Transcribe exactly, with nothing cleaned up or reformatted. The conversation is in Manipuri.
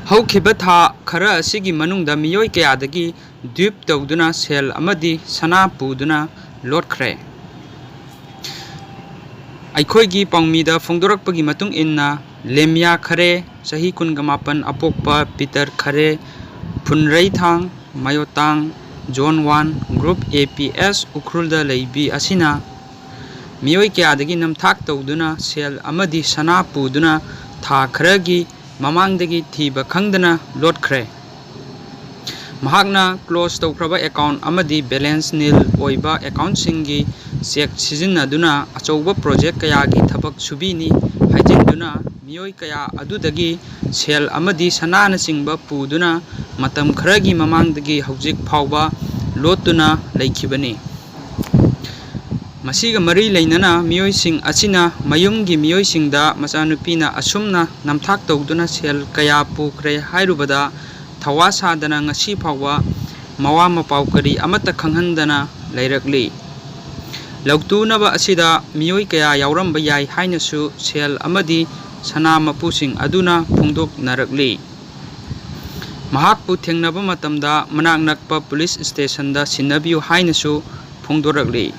ꯍꯧꯈꯤꯕ ꯊꯥ ꯈꯔ ꯑꯁꯤꯒꯤ ꯃꯅꯨꯡꯗ ꯃꯤꯑꯣꯏ ꯀꯌꯥꯗꯒꯤ ꯗ꯭ꯌꯨꯞ ꯇꯧꯗꯨꯅ ꯁꯦꯜ ꯑꯃꯗꯤ ꯁꯅꯥ ꯄꯨꯗꯨꯅ ꯂꯣꯠꯈ꯭ꯔꯦ꯫ ꯑꯩꯈꯣꯏꯒꯤ ꯄꯥꯎꯃꯤꯗ ꯐꯣꯡꯗꯣꯔꯛꯄꯒꯤ ꯃꯇꯨꯡ ꯏꯟꯅ, ꯂꯦꯃꯤꯌꯥ ꯈꯔꯦ, ꯆꯍꯤ ꯀꯨꯟꯒ ꯃꯥꯄꯟ, ꯑꯄꯣꯛꯄ ꯄꯤꯇꯔ ꯈꯔꯦ, ꯐꯨꯟꯔꯩꯊꯥꯡ, ꯃꯌꯣꯇꯥꯡ, zone one, group A P S ꯎꯈ꯭ꯔꯨꯜꯗ ꯂꯩꯕꯤ ꯑꯁꯤꯅ ꯃꯤꯑꯣꯏ ꯀꯌꯥꯗꯒꯤ ꯅꯝꯊꯥꯛ ꯇꯧꯗꯨꯅ ꯁꯦꯜ ꯑꯃꯗꯤ ꯁꯅꯥ ꯄꯨꯗꯨꯅ ꯊꯥ ꯈꯔꯒꯤ ꯃꯃꯥꯡꯗꯒꯤ ꯊꯤꯕ ꯈꯪꯗꯅ ꯂꯣꯠꯈ꯭ꯔꯦ꯫ ꯃꯍꯥꯛꯅ ꯀ꯭ꯂꯣꯖ ꯇꯧꯈ꯭ꯔꯕ ꯑꯦꯀꯥꯎꯟ ꯑꯃꯗꯤ ꯕꯦꯂꯦꯟꯁ ꯅꯤꯜ ꯑꯣꯏꯕ ꯑꯦꯀꯥꯎꯟꯁꯤꯡꯒꯤ ꯆꯦꯛ ꯁꯤꯖꯤꯟꯅꯗꯨꯅ ꯑꯆꯧꯕ ꯄ꯭ꯔꯣꯖꯦꯛ ꯀꯌꯥꯒꯤ ꯊꯕꯛ ꯁꯨꯕꯤꯅꯤ ꯍꯥꯏꯖꯤꯟꯗꯨꯅ ꯃꯤꯑꯣꯏ ꯀꯌꯥ ꯑꯗꯨꯗꯒꯤ ꯁꯦꯜ ꯑꯃꯗꯤ ꯁꯅꯥꯅꯆꯤꯡꯕ ꯄꯨꯗꯨꯅ ꯃꯇꯝ ꯈꯔꯒꯤ ꯃꯃꯥꯡꯗꯒꯤ ꯍꯧꯖꯤꯛ ꯐꯥꯎꯕ ꯂꯣꯠꯇꯨꯅ ꯂꯩꯈꯤꯕꯅꯤ꯫ ꯃꯁꯤꯒ ꯃꯔꯤ ꯂꯩꯅꯅ ꯃꯤꯑꯣꯏꯁꯤꯡ ꯑꯁꯤꯅ ꯃꯌꯨꯝꯒꯤ ꯃꯤꯑꯣꯏꯁꯤꯡꯗ ꯃꯆꯥꯅꯨꯄꯤꯅ ꯑꯁꯨꯝꯅ ꯅꯝꯊꯥꯛ ꯇꯧꯗꯨꯅ ꯁꯦꯜ ꯀꯌꯥ ꯄꯨꯈ꯭ꯔꯦ ꯍꯥꯏꯔꯨꯕꯗ ꯊꯋꯥ ꯁꯥꯗꯅ ꯉꯁꯤ ꯐꯥꯎꯕ ꯃꯋꯥ ꯃꯄꯥꯎ ꯀꯔꯤ ꯑꯃꯠꯇ ꯈꯪꯍꯟꯗꯅ ꯂꯩꯔꯛꯂꯤ꯫ ꯂꯧꯇꯨꯅꯕ ꯑꯁꯤꯗ ꯃꯤꯑꯣꯏ ꯀꯌꯥ ꯌꯥꯎꯔꯝꯕ ꯌꯥꯏ ꯍꯥꯏꯅꯁꯨ ꯁꯦꯜ ꯑꯃꯗꯤ ꯁꯅꯥ ꯃꯄꯨꯁꯤꯡ ꯑꯗꯨꯅ ꯐꯣꯡꯗꯣꯛꯅꯔꯛꯂꯤ꯫ ꯃꯍꯥꯛꯄꯨ ꯊꯦꯡꯅꯕ ꯃꯇꯝꯗ ꯃꯅꯥꯛ ꯅꯛꯄ ꯄꯨꯂꯤꯁ ꯁ꯭ꯇꯦꯁꯟꯗ ꯁꯤꯟꯅꯕꯤꯌꯨ ꯍꯥꯏꯅꯁꯨ ꯐꯣꯡꯗꯣꯔꯛꯂꯤ꯫